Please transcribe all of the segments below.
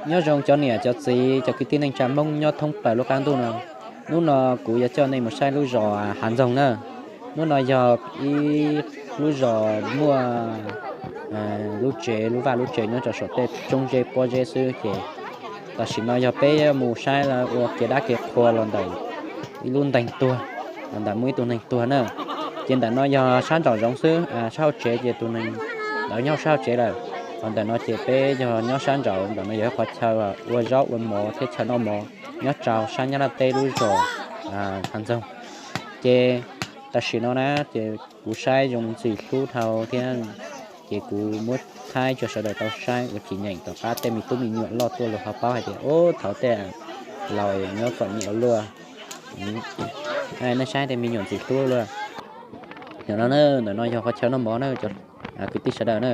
Nyob zoo cov niam cov txiv cov kwv tij neej tsa Hmoob nyob thoob plaws lub qab ntuj no. Hnub no kuv yuav coj nej mus saib lub zos Hav Ntxoog na. Hnub no yog ib lub zos muaj lub tsev, lub vaj lub tsev nyob rau saum tej roob zeb pob zeb xwb ces tam sim no yog peb yuav mus saib ua kev dab kev qhua los ntawm ib lub nteeg tuag, los ntawm muaj ib tug neeg tuag na. Ces ntawm no yog sab nraum zoov xwb, sab hauv tsev ces tus neeg ntawd nyob sab hauv tsev lawm. Ho ntawm no ces peb yog nyob sab nraud, ntawm no yog ib qhov chaw ua zaub ua mov thiab chaw noj mov nyob rau sab Nyab Laj teb lub zos Hav Ntxoog. Ces tam sim no na ces kuv saib zoo ntxim hlub dhau thiab, ces kuv muab thaij tso sawv daws tau saib ua tsis nyeem tom qab tej me tub me nyuam loj tuaj los ho paub hais tias ub thaum tej laus nyob kom nyiam ua luaj. Nej saib tej me nyuam ntxim hlub luaj. Ntawm no na, ntawm no yog qhov chaw noj mov na, kwv tij sawv daws na.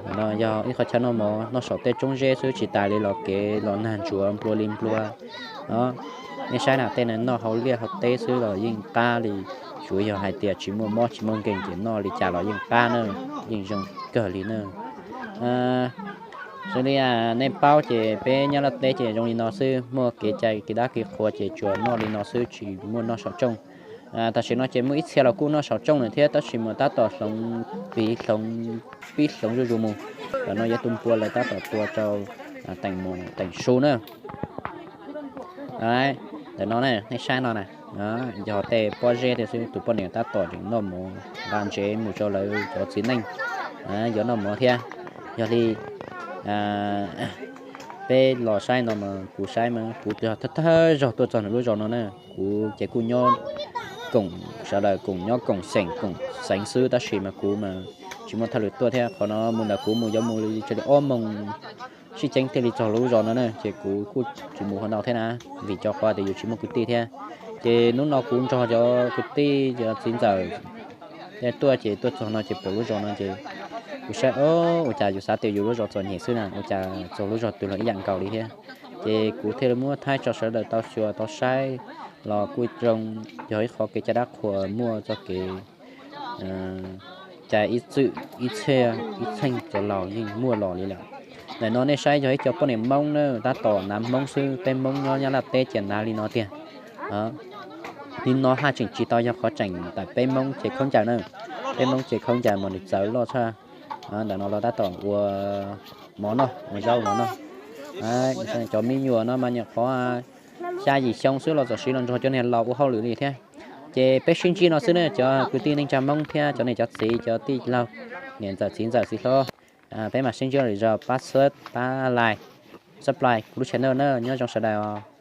Ntawm no yog ib qhov chaw noj mov noj saum tej roob zeb xwb, tsis tas li los kev los nag ntsuav nplua li nplua. Nej saib na, tej no noj hauv liaj hauv teb xwb los yeej qab li, tsuav yog hais tias tsis muaj mob tsis muaj nkeeg ces noj li cas los yeej qab na, yeej zoo kawg li na. Xws li nej paub ces peb Nyab Laj teb ces zoo li no xwb, muaj kev cai kev dab kev qhua ces tsuas noj li no xwb, tsis muaj noj saum rooj. Tam sim no ces muaj ib txhia los kuj noj saum rooj lawm thiab, tab sis mas tab tom hloov, pib hloov, pib hloov zuj zus mus. Ntawm no yog tus npua lawv tab tom tua rau teem su na. Ntawm no nej saib no na, yog tej pob zeb thiab xwb, tus poj niam tab tom tseem noj mov nqa ntsev mus rau lawv cov txiv neej yuav noj mov thiab. Yog li peb los saib no mas kuv saib mas kuv yog thawj thawj zaug tuaj txog nram lub zos no na, kuv ces kuj nyob koom, sawv daws koom nyob koom xeem koom xeev xwb, tab sis mas kuv mas tsis muaj thaj lwm tuaj thiab. Qhov no mus ntawm kuv mus yuav mus li tsawg li ob moos sib ceeb thiaj li txog lub zos no na, ces kuv kuj tsis mus hauv no thiab na, vim rau qhov tias yus tsis muaj kwv tij thiab. Ces hnub no kuv nrog cov kwv tij cov txiv ntxawm tuaj ces tuaj txog no ces pom lub zos no ces kuv saib, ua cas yus xav tias yus lub zos txom nyem xwb na, ua cas txog lub zos twg los ib yam nkaus li thiab. Ces kuv thiaj li muab thaij tso sawv daws tau xyuas tau saib los kuj zoo, yog ib qhov kev cai dab qhuas muaj txoj kev cai ib txwm ib txhia ib txheej cov laus yeej muaj los li lawm. Ntawm no nej saib yog ib co poj niam Hmoob na, tab tom hnav Hmoob xwb, peb Hmoob nyob Nyab Laj teb ces hnav li no tiag. Li no haj tseem tsis tau yog qhov tseem ntawm peb Hmoob ces khaub ncaws na, peb Hmoob ces khaub ncaws mas nws txawv loj tshaj. Ntawm no los tab tom ua mov noj, ua zaub mov noj. Cov me nyuam no mas nyuam qhuav xya yim xyoo xwb los txawm siv los nrog cov niag laus ua hauj lwm li thiab. Ces peb sib ntsib no xwb na cov kwv tij neej tsa Hmoob thiab cov niam cov txiv cov tij laug, niam ntxawm txiv ntxawm txiv hlob. Peb mam sib ntsib lwm zaus, pab sub, pab like, subscribe kuv lub channel na, nyob zoo sawv daws os.